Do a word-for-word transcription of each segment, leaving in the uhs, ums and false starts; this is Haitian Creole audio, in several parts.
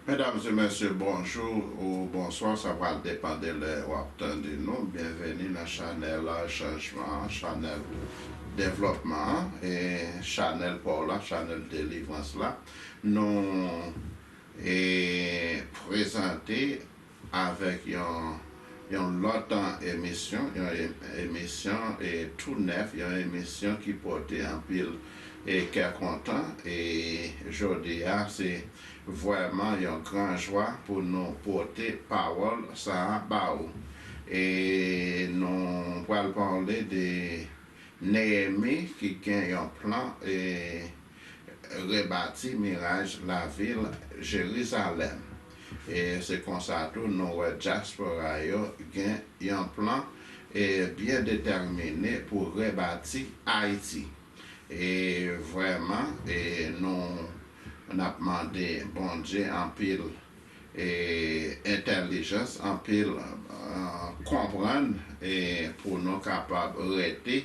Medam e mesye, bonjou ou bonswa, sa pral depann de lè w ap tande nou. Byenveni nan chanèl chanjman an, chanèl devlopman an, e chanèl pa w la, chanèl delivrans la. Nou e prezante avèk yon, yon lòt emisyon, yon emisyon e tou nèf, yon emisyon ki pote anpil e kè kontan. E jodi a, se vrèman yon gran jwa pou nou pote pawòl sa a ba ou. E nou pral pale de Neyemi ki gen yon plan e rebati miraj lavil Jerizalèm. E se konsa tou nou wè dyaspora yo gen yon plan e byen detèmine pou rebati Ayiti. E vrèman, e nou n ap mande Bondye anpil e entèlijans, anpil e konprann e pou nou kapab rete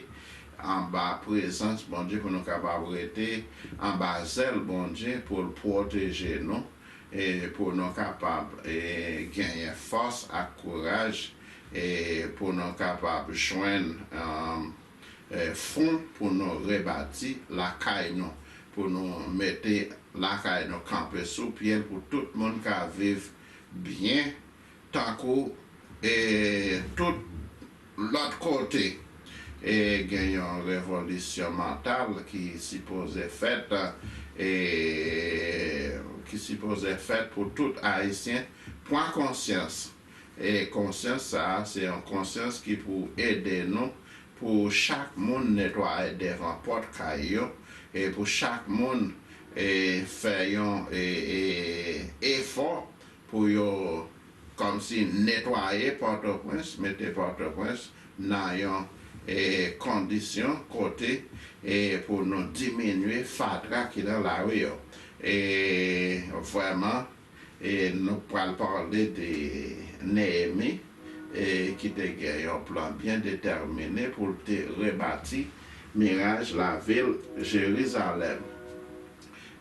anba prezans Bondye, pou nou kapab rete anba zèl Bondye, pou l pwoteje nou e pou nou kapab e genyen fòs ak kouraj e pou nou kapab jwenn e e fon pou nou rebati lakay nou, pou nou mete lakay nou kanpe sou pye l, pou tout moun ka viv byen tankou e tout lòt kote. E gen yon revolisyon mantal ki sipoze fèt e ki sipoze fèt pou tout Ayisyen pran konsyans. E konsyans sa a, se yon konsyans ki pou ede nou, pou chak moun netwaye devan pòt kay yo, e pou chak moun e fè yon e, e, efò pou yo kòmsi netwaye Pòtoprens, mete Pòtoprens nan yon e kondisyon kote e pou nou diminye fatra ki nan lari yo. E vrèman, e nou pral pale de Neyemi e ki te gen yon plan byen detèmine pou l te rebati miraj lavil Jerizalèm.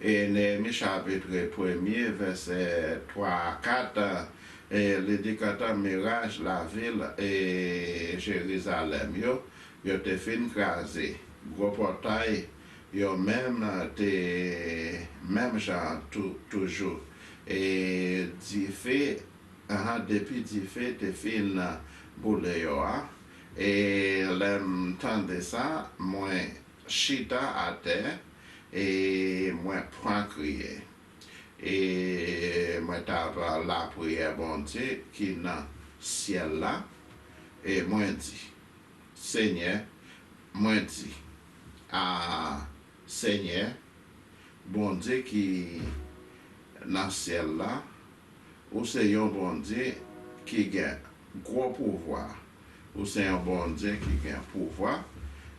E Neyemi chapit premye, vèsè twa a kat, e li di, kantan miraj lavil e Jerizalèm yo, yo te fin kraze. Gwo pòtay yo menm te menm jan tou, toujou. E dife, aha, depi dife te fin boule yo a. E lè m tande sa, mwen chita atè e mwen pran kriye. E mwen t ap lapriyè Bondye ki nan syèl la, e mwen di, Senyè, mwen di, a, Senyè, Bondye ki nan syèl la, ou se yon Bondye ki gen gwo pouvwa. Ou se yon Bondye ki gen pouvwa,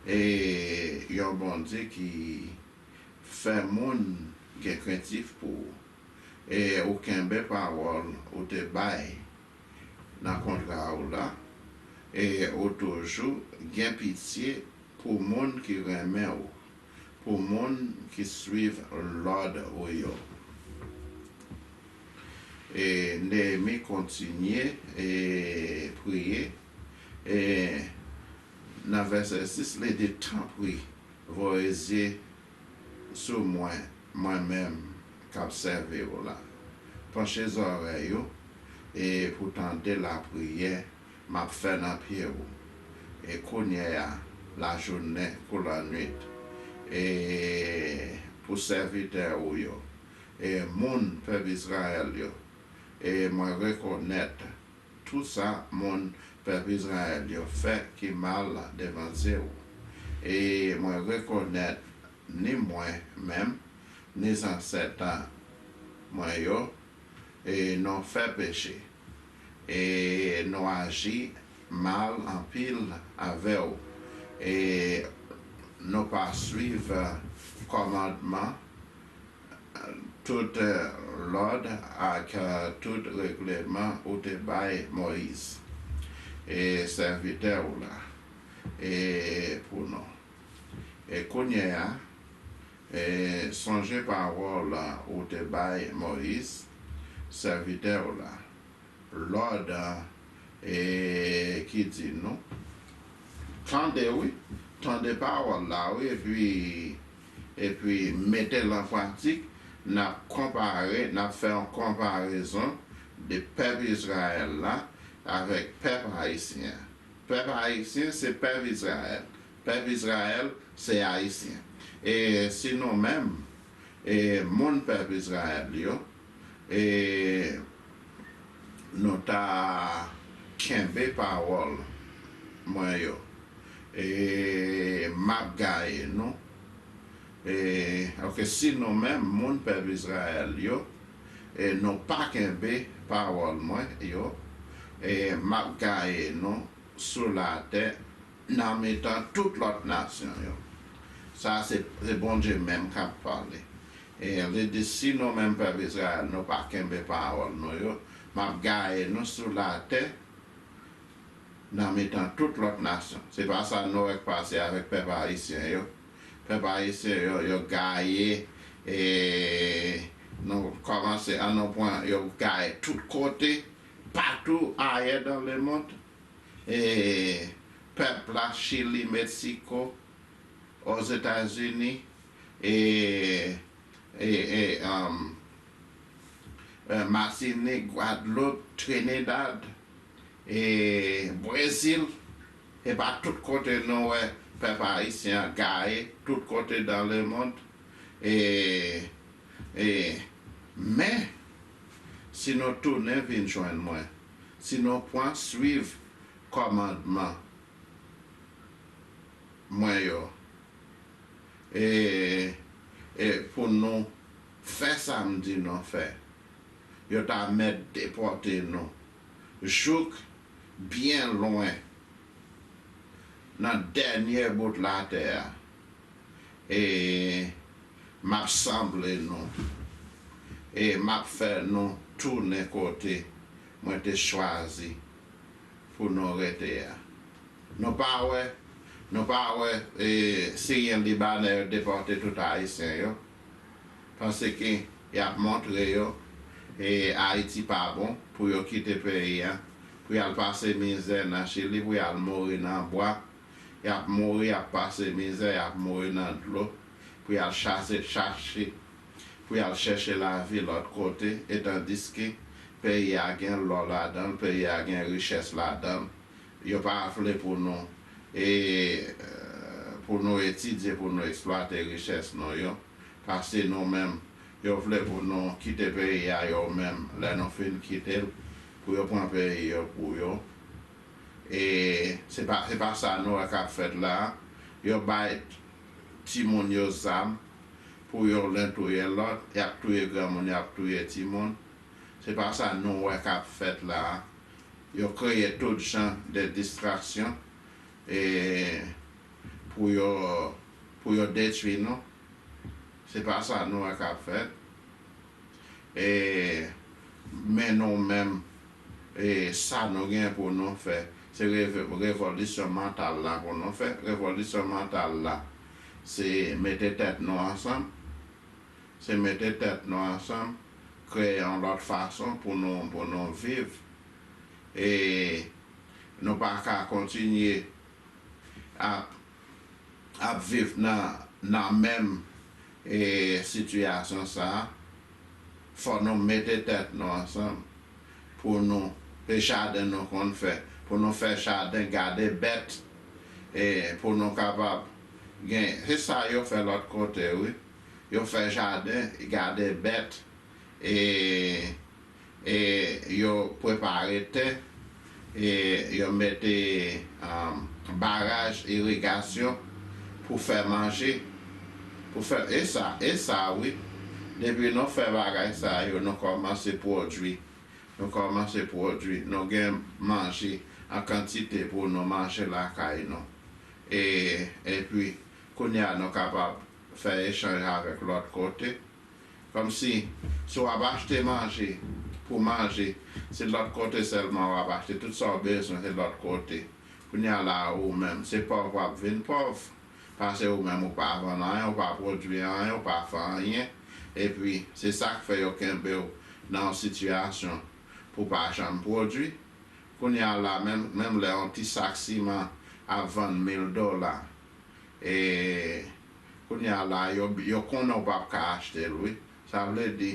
e yon Bondye ki fè moun gen krentif pou ou. E ou kenbe pawòl ou te bay nan kontra ou la, e ou toujou gen pitye pou moun ki renmen ou, pou moun ki suiv lòd ou yo. E Neyemi kontinye e priye. E nan vèsè sis, li di, tanpri, voye zye sou mwen, mwen menm k ap sèvi w la. Panche zòrèy ou e pou tande lapriyè m ap fè nan pye w. E kounye a, lajounen kou lannwit, e pou sèvitè ou yo, e moun pèp Izrayèl yo, e mwen rekonèt tou sa moun pèp Izrayèl yo fè ki mal devan zye w. E mwen rekonèt ni mwen menm, ni zansèt mwen yo, e nou fè peche, e nou aji mal anpil avè w, e nou pa suiv kòmandman, tout lòd ak tout regleman ou te bay Moyiz, e sèvitè w la, e pou nou. E kounye a, e sonje pawòl ou te bay Moyiz, sèvitè w la. Lòd, e, ki di nou, tande, wi, tande pawòl la, wi, epi, epi mete l an pratik. N ap konpare, n ap fè yon konparezon de pèp Izrayèl la avèk pèp ayisyen an. Pèp ayisyen se pèp Izrayèl. Pèp Izrayèl se ayisyen. E si nou menm, e moun pèp Izrayèl yo, e nou ta kenbe pawòl mwen yo, e m ap gaye nou. E, ok, si nou menm, moun pèp Izrayèl yo, e nou pa kenbe pawòl mwen yo, e m ap gaye nou sou latè nan mitan tout lòt nasyon yo. Sa se, se Bondye menm k ap pale. E li di, si nou menm pèp Izrayèl, nou pa kenbe pawòl nou yo, m ap gaye nou sou latè nan mitan tout lòt nasyon. Se pa sa nou wè k pase avèk pèp ayisyen yo. Pèp ayisyen yo, yo gaye, e nou kòmanse an nou pwen, yo gaye tout kote, patou ayè dans le monde. E pèp la, Chili, Meksiko, Ozetazini, e, e, e, um, e, Matinik, Gwadloup, Trinidad, e Brezil. E pa tout kote nou wè pèp ayisyen an gaye, tout kote dans le monde. E, e, men, si nou tounen vin jwenn mwen, si nou pran swiv kòmandman mwen yo, e, e pou nou fè sa m di nou fè, yo ta mèt depòte nou jouk byen lwen, nan dènye bout latè a. E m ap sanble nou. E m ap fè nou tounen kote mwen te chwazi pou nou rete a. Nou pa wè, nou pa wè, e, Siryen Libanè yo depòte tout Ayisyen yo. Paske y ap montre yo, e, Ayiti pa bon, pou yo kite peyi a, pou y al pase mizè nan Chili, pou y al mouri nan bwa. Y ap mouri, y ap pase mizè, y ap mouri nan dlo, pou y al chase, chache, pou y al chèche lavi lòt kote, etandiske peyi a gen lò ladan l, peyi a gen richès ladan l. Yo pa vle pou nou, e, pou nou etidye, pou nou eksplwate richès nou yo. Paske nou menm, yo vle pou nou kite peyi a yo menm, lè nou fin kite l, pou yo pran peyi yo pou yo. E se pa, se pa sa nou wè k ap fèt la a. Yo bay timoun yo zam pou yo len touye lòt, y ap touye granmoun, y ap touye timoun. Se pa sa nou wè k ap fèt la a. Yo kreye tout jan de distraksyon, e, pou yo, pou yo detwi nou. Se pa sa nou wè k ap fèt. E, men nou menm, e, sa nou gen pou nou fè, se reve-, revolisyon mantal la pou nou fè. Revolisyon mantal la, se mete tèt nou ansanm. Se mete tèt nou ansanm, kreye yon lòt fason pou nou, pou nou viv. E nou pa ka kontinye ap, ap viv nan, nan menm, e, sitiyasyon sa a. Fò nou mete tèt nou ansanm pou nou, e jaden nou konn fè, pou nou fè jaden, gade bèt, e pou nou kapab gen, se sa yo fè lòt kote, wi. Yo fè jaden, gade bèt, e, e yo prepare tè, e yo mete, um, baraj irigasyon pou fè manje, pou fè, e sa, e sa, wi. Depi nou fè bagay sa yo, nou kòmanse pwodui. Nou kòmanse pwodui. Nou gen manje an kantite pou nou manje lakay nou. E, epi, kounye a, nou kapab fè echanj avèk lòt kote. Kòmsi, si w ap achte manje pou manje, se lòt kote sèlman w ap achte. Tout sa w bezwen, se lòt kote. Kounye a la, ou menm, se pòv w ap vin pòv. Paske ou menm, ou pa vann anyen, ou pa pwodui anyen, ou pa fè anyen. Epi, se sa k fè yo kenbe w nan yon sitiyasyon pou pa janm pwodui. Kounye a la, menm, menm lè yon ti sak siman ap vann mil dola, e kounye a la, yo, yo konnen w p ap ka achte l, wi. Sa vle di,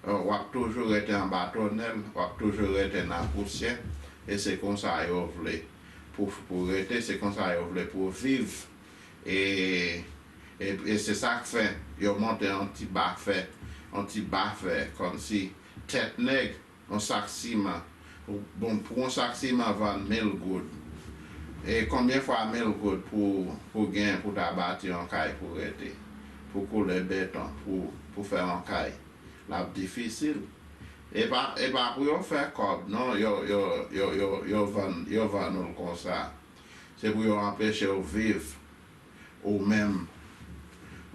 w ap toujou rete anba tonèl, w ap toujou rete nan pousyè, e se konsa yo vle pou, pou rete, se konsa yo vle pou viv. E, e, e se sa k fè yo monte yon ti bafè, yon ti bafè, kòmsi tèt nèg, yon sak siman. Bon, pou yon sak siman vann mil goud, e konbyen fwa mil goud pou, pou gen pou ta bati yon kay pou rete, pou koule beton, pou, pou fè yon kay? L ap difisil. E pa, e pa pou yo fè kòb, non, yo, yo, yo, yo, yo vann, yo vann ou l konsa. Se pou yo anpeche w viv. Ou menm,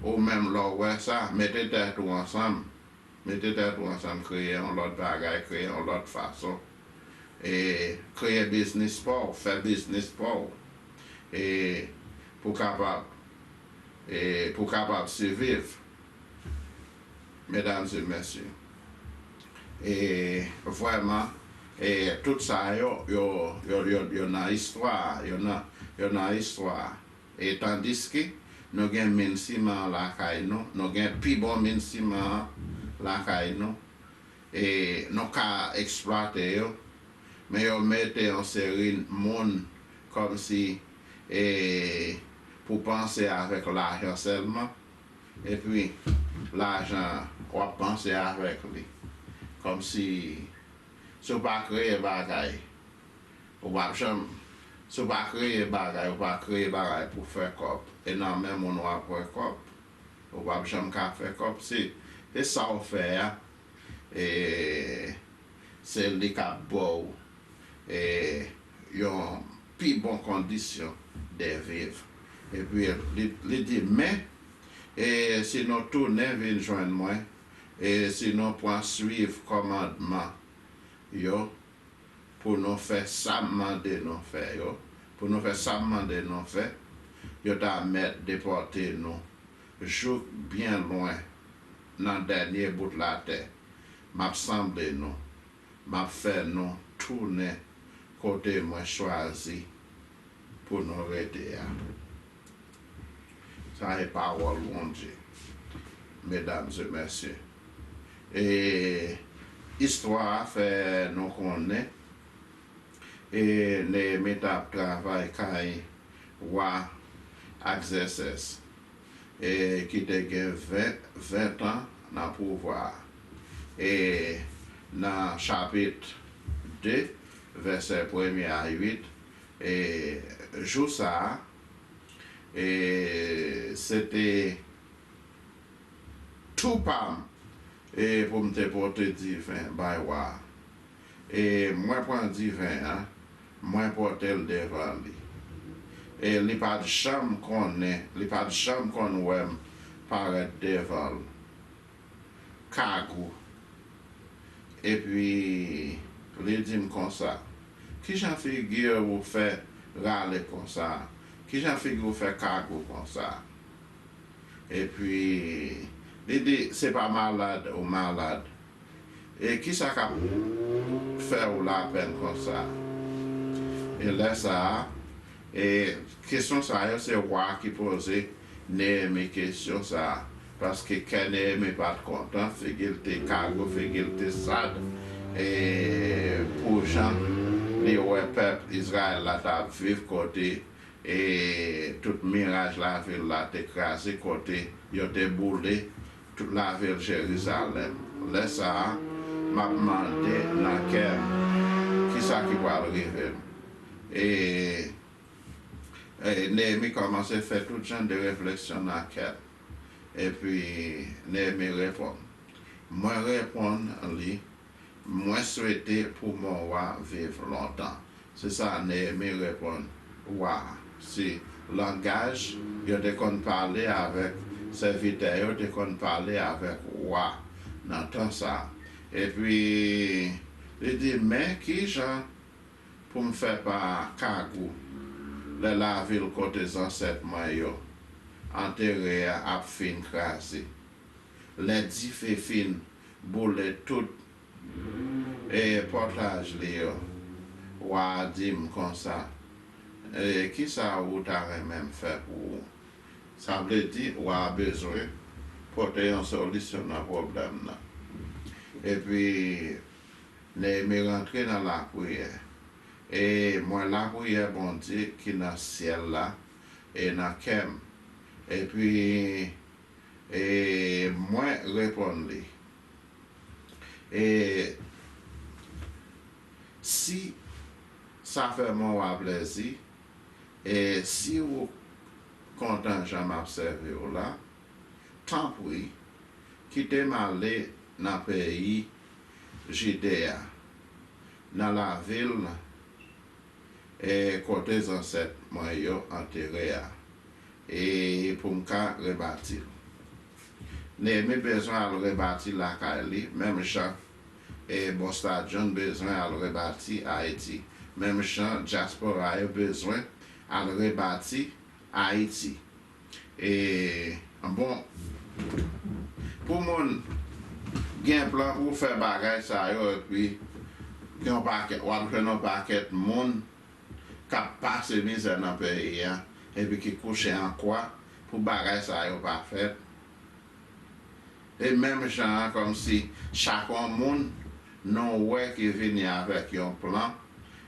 ou menm, lè w wè sa, mete tèt ou ansanm. Mete tèt ou ansanm, kreye yon lòt bagay, kreye yon lòt fason. E kreye biznis pa w, fè biznis pa w. E pou kapab, e pou kapab siviv. Medam e mesye, e vrèman, e tout sa yo, yo, yo, yo, yo nan istwa, yo nan, yo nan istwa. E tandiske nou gen min siman an lakay nou, nou gen pi bon min siman an lakay nou, e nou ka eksplwate yo, men yo mete yon seri moun kòmsi, e, pou panse avèk lajan sèlman, epi lajan an, w ap panse avèk li. Kòmsi, si w pa kreye bagay, ou p ap janm, si w pa kreye bagay, ou pa kreye bagay pou fè kòb, e nan men moun w ap wè kòb, ou p ap janm ka fè kòb. Se, se sa w fè a, e se li k ap ba w, e, yon pi bon kondisyon de viv. Epi li, li di, men, e si nou tounen vin jwenn mwen, e si nou pran swiv kòmandman yo, pou nou fè sa m mande nou fè yo, pou nou fè sa m mande nou fè, yo ta mèt depòte nou jouk byen lwen nan dènye bout latè. M ap sanble nou, m ap fè nou tounen kote mwen chwazi pou nou rete a. Sa e pawòl Bondye, medam e mesye. E istwa a fè nou konnen, e Neyemi t ap travay kay wa Agzèsès, e ki te gen ven, ven tan nan pouvwa a. E nan chapit de, vèsè premye a uit, e jou sa a, e se te tou pa m, e pou m te pote diven bay wa a. E mwen pran diven an, mwen pote l devan li. E li pa t janm konnen, li pa t janm konn wè m parèt devan l. Kagou. Epi, li di m konsa, "Kijan figi w fè rale konsa? Kijan figi w fè kagou konsa?" Epi, li di, "Se pa malad ou malad. E kisa k ap fè w lapenn konsa?" E lè sa a, e kesyon sa yo, se wa a ki poze Neyemi kesyon sa a, paske kè Neyemi pa t kontan, figi l te kagou, figi l te sad, e pou jan li wè pèp Izrayèl la t ap viv, kote, e tout miraj lavil la te kraze, kote yo te boule tout lavil Jerizalèm. Lè sa a, m ap mande nan kè m, kisa ki pral rive m? E, e Neyemi kòmanse fè tout jan de refleksyon nan kè l. Epi Neyemi reponn. Mwen reponn li, "Mwen swete pou mon wa viv lontan." Se sa Neyemi reponn wa a. Se langaj yo te konn pale avèk, sèvitè yo te konn pale avèk wa nan tan sa a. Epi, li di, "Men kijan pou m fè pa kagou, lè lavil kote zansèt mwen yo antere a ap fin kraze, lè dife fin boule tout e pòtaj li yo. Wa a di m konsa, e, kisa ou ta renmen m fè pou ou? Sa vle di, wa a bezwen pote yon solisyon nan pwoblèm nan. Epi, Neyemi rantre nan lapriyè. E m wè lapriyè Bondye ki nan syèl la e nan kè m. Epi, e mwen reponn li. E si sa fè mwen w a plèzi, e si ou kontan jan m ap sèvi w la, tanpri, kite m ale nan peyi Jide a, nan lavil, e kote zansèt mwen yo antere a, e pou m ka rebati l. Neyemi bezwen al rebati lakay li, menm jan, e Busta John bezwen al rebati Ayiti, menm jan dyaspora yo bezwen al rebati Ayiti. E, bon, pou moun gen plan pou fè bagay sa yo, epi gen yon pakèt, w ap jwenn yon pakèt moun k ap pase mizè nan peyi a, epi ki kouche an kwa pou bagay sa yo pa fèt. E menm jan an, kòmsi chak yon moun nou wè ki vini avèk yon plan,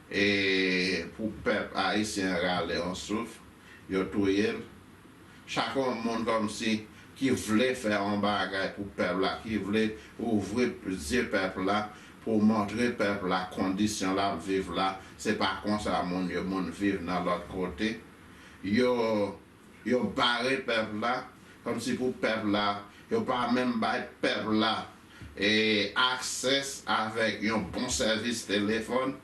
e pou pèp ayisyen an rale yon souf, yo touye l. Chak yon moun kòmsi ki vle fè yon bagay pou pèp la, ki vle ouvri zye pèp la, pou montre pèp la kondisyon l ap viv la, se pa konsa moun yo, moun viv nan lòt kote. Yo, yo bare pèp la, kòmsi pou pèp la, yo pa menm bay pèp la, e, aksès avèk yon bon sèvis telefòn.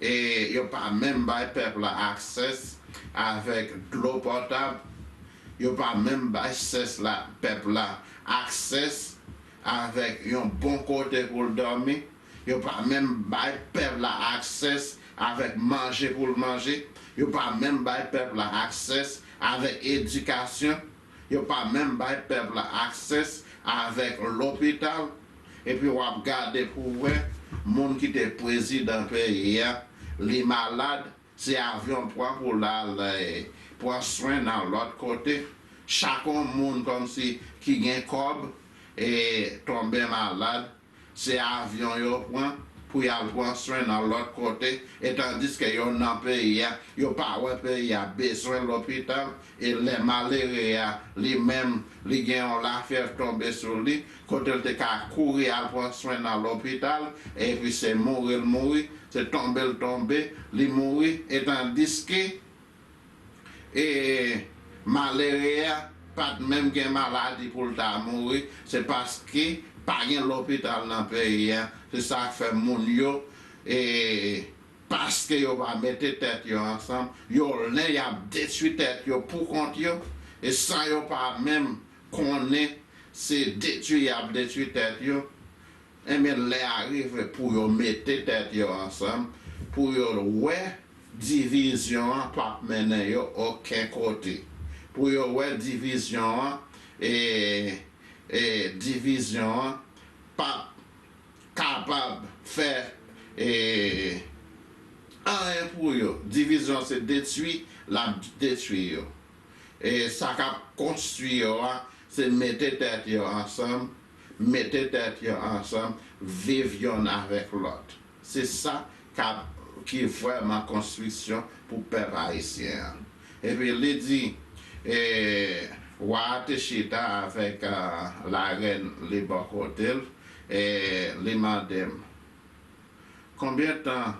E yo pa menm bay pèp la aksès avèk dlo pòtab. Yo pa menm bay sès la, pèp la aksès avèk yon bon kote pou l dòmi. Yo pa menm bay pèp la aksès avèk manje pou l manje. Yo pa menm bay pèp la aksès avèk edikasyon. Yo pa menm bay pèp la aksès avèk lopital. Epi w ap gade pou w wè, moun ki te prezidan peyi a, li malad, se avyon l pran pou l al, eh, pran swen nan lòt kote. Chak yon moun kòmsi ki gen kòb, e tonbe malad, se avyon yo pran pou y al pran swen nan lòt kote, e tandiske yo nan peyi a, yo pa wè peyi a bezwen lopital, e lè malere a, li menm, li gen yon lafyèv tonbe sou li, kote l te ka kouri al pran swen nan lopital, epi se mouri l mouri, se tonbe l tonbe, li mouri, e tandiske e malere a pa t menm gen maladi pou l ta mouri, se paske pa gen lopital nan peyi a. Se sa k fè moun yo, e, paske yo pa mete tèt yo ansanm, yo len y ap detwi tèt yo pou kont yo, e san yo pa menm konnen se detwi y ap detwi tèt yo. Enben, lè a rive pou yo mete tèt yo ansanm, pou yo wè divizyon an p ap mennen yo okenn kote. Pou yo wè divizyon an, e, e, divizyon an p ap kapab fè, e, anyen pou yo. Divizyon se detwi, l ap detwi yo. E sa k ap konstwi yo a, se mete tèt yo ansanm, mete tèt yo ansanm, viv yonn avèk lòt. Se sa k ap, ki vrèman konstriksyon pou pèp ayisyen an. Epi li di, e, wa a te chita avèk, a, larèn li bò kote l, e li mande m, Konbyen tan,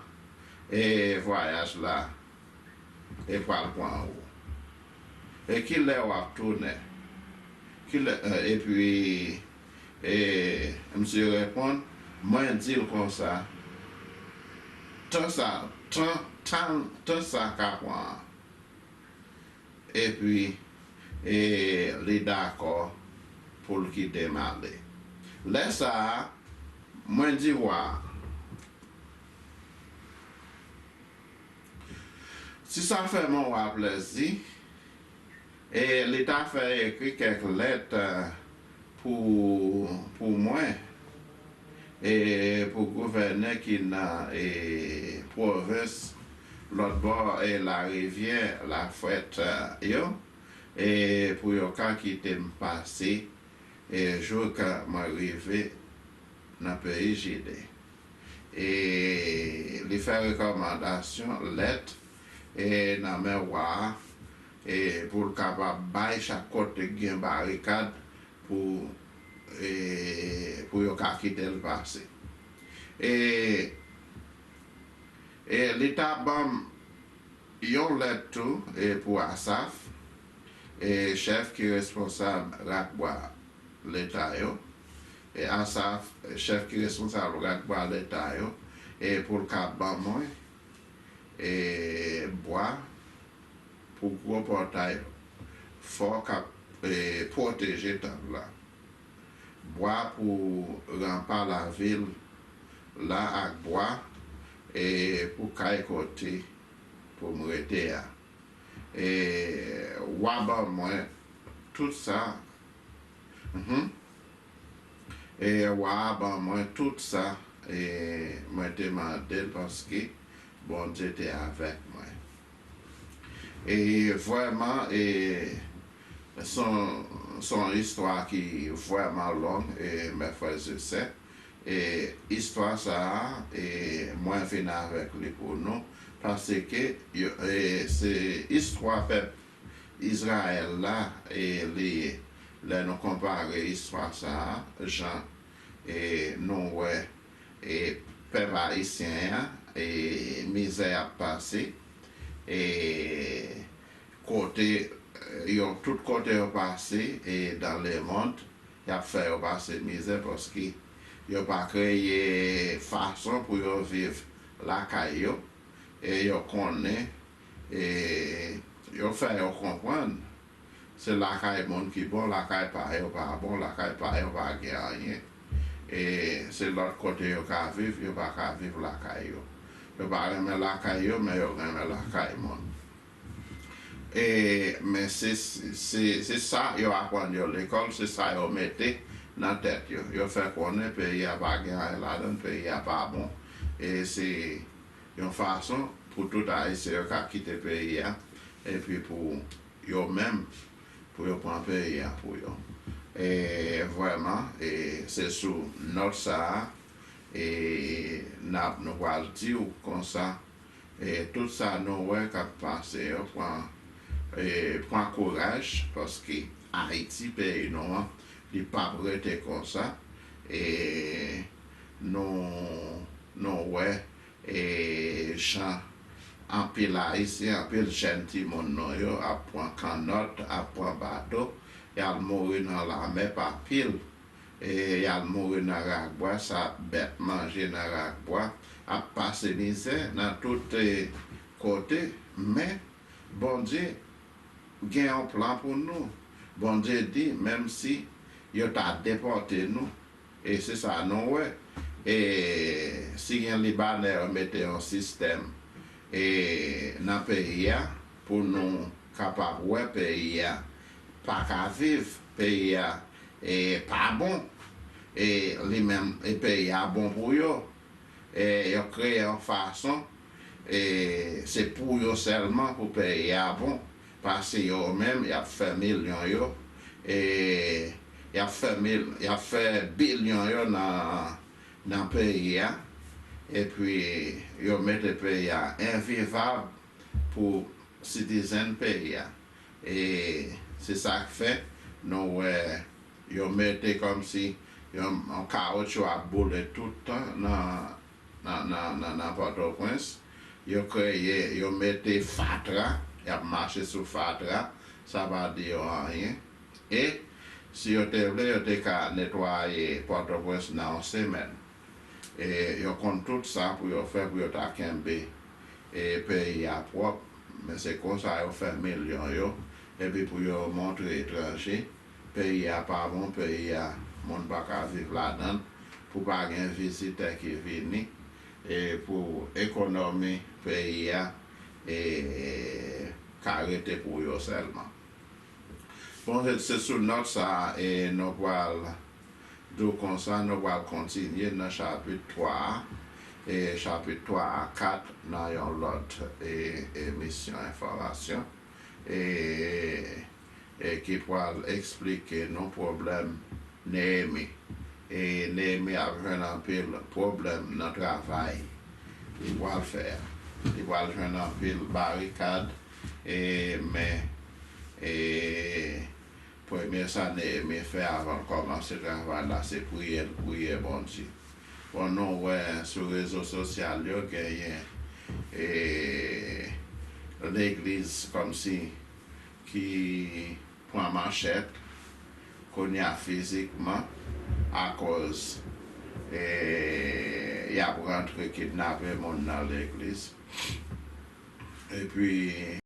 e, vwayaj la, e, pral pran ou? E kilè w ap tounen? Kilè, e, epi, e, misye reponn, mwen di l konsa, tan sa, tan, tan, tan sa ka pran an. Epi, e, li dakò pou l kite m ale. Lè sa a, mwen di wa a, si sa fè mwen wa plèzi, e li ta fè ekri kèk lèt, e, pou, pou mwen, e pou gouvènè ki nan e pwovens lòt bò e larivyè Lafrèt yo, e pou yo ka kite m pase e jouk mwen rive nan peyi Jide. E li fè rekòmandasyon, lèt e nan men wa a, e pou l kapab bay chak kote ki gen barikad pou e pou yo ka kite l pase. E e li ta ban m yon lèt tou e pou Asaf, e chèf ki responsab rakbwa leta yo, e Asaf, chèf ki responsab rakbwa leta yo, e pou l ka ban mwen e bwa pou gwo pòtay fò k ap e pwoteje tanp la, bwa pou ranpa lavil la ak bwa e pou kay kote pou m rete a. E w a ban mwen tout sa. Mhm. E w a ban mwen tout sa e mwen te mande l, paske Bondye te avèk mwen. E vrèman, e se yon, se yon istwa ki vrèman long, e mè frè e sè. E istwa sa a, e mwen vin avèk li pou nou, paske yo, e se istwa pèp Izrayèl la, e li ye. Lè nou konpare istwa sa a, jan e nou wè e pèp ayisyen an, e mizè y ap pase, e kote yo, tout kote yo pase e dans le monde, y ap fè yo pase mizè, paske yo pa kreye fason pou yo viv lakay yo, e yo konnen, e yo fè yo konprann se lakay moun ki bon, lakay pa yo pa bon, lakay pa yo pa gen anyen. E se lòt kote yo ka viv, yo pa ka viv lakay yo. Yo pa renmen lakay yo, men yo renmen lakay moun. E men se, se, se sa yo aprann yo lekòl, se sa yo mete nan tèt yo. Yo fè konnen peyi a pa gen anyen ladan l, peyi a pa bon. E se yon fason pou tout Ayisyen yo ka kite peyi a, epi pou yo menm, pou yo pran peyi a pou yo. E vrèman, e se sou nòt sa a, e n ap, nou pral di w konsa, e tout sa nou wè k ap pase yo, pran, e pran kouraj, paske Ayiti, peyi nou an, li p ap rete konsa. E nou, nou wè e jan anpil Ayisyen, anpil jèn timoun nou yo ap pran kannòt, ap pran bato, y al mouri nan lamè pa pil, e y al mouri nan rakbwa, sa bèt manje nan rakbwa, ap pase mizè nan tout e kote, men Bondye gen yon plan pou nou. Bondye di, menm si yo ta depòte nou, e se sa nou wè, e si gen Libanè yo mete yon sistèm e nan peyi a pou nou kapab wè peyi a pa ka viv, peyi a e pa bon, e li menm, e peyi a bon pou yo. E yo kreye yon fason, e se pou yo sèlman pou peyi a bon, paske yo menm y ap fè milyon yo, e y ap fè mil, y ap fè bilyon yo nan, nan peyi a, epi yo mete peyi a envivab pou sitizen peyi a. E se sa k fè nou wè yo mete kòmsi yon, yon kawotchou ap boule tout tan nan, nan, nan, nan, nan Pòtoprens. Yo kreye, yo mete fatra, y ap mache sou fatra, sa pa di yo anyen. E si yo te vle, yo te ka netwaye Pòtoprens nan yon semèn. E yo konn tout sa pou yo fè, pou yo ta kenbe e peyi a pwòp, men se konsa yo fè milyon yo, epi pou yo montre etranje, peyi a pa bon, peyi a, moun pa ka viv ladan l, pou pa gen vizitè ki vini, e pou ekonomi peyi a, e ka rete pou yo sèlman. Bon, se, se sou nòt sa a, e nou pral Di w konsa, nou pral kontinye nan chapit twa a, e chapit twa a kat nan yon lòt, e, emisyon enfòmasyon, e, e ki pral eksplike nou pwoblèm Neyemi. E Neyemi ap jwenn anpil pwoblèm nan travay li pral fè a. Li pral jwenn anpil barikad, e, men, e, premye sa Neyemi fè avan l kòmanse travay la, se priye, l priye Bondye. Bon, nou wè sou rezo sosyal yo genyen, e, legliz kòmsi ki pran manchèt kounye a fizikman, akoz, e, y ap rantre kidnape moun nan legliz. Epi,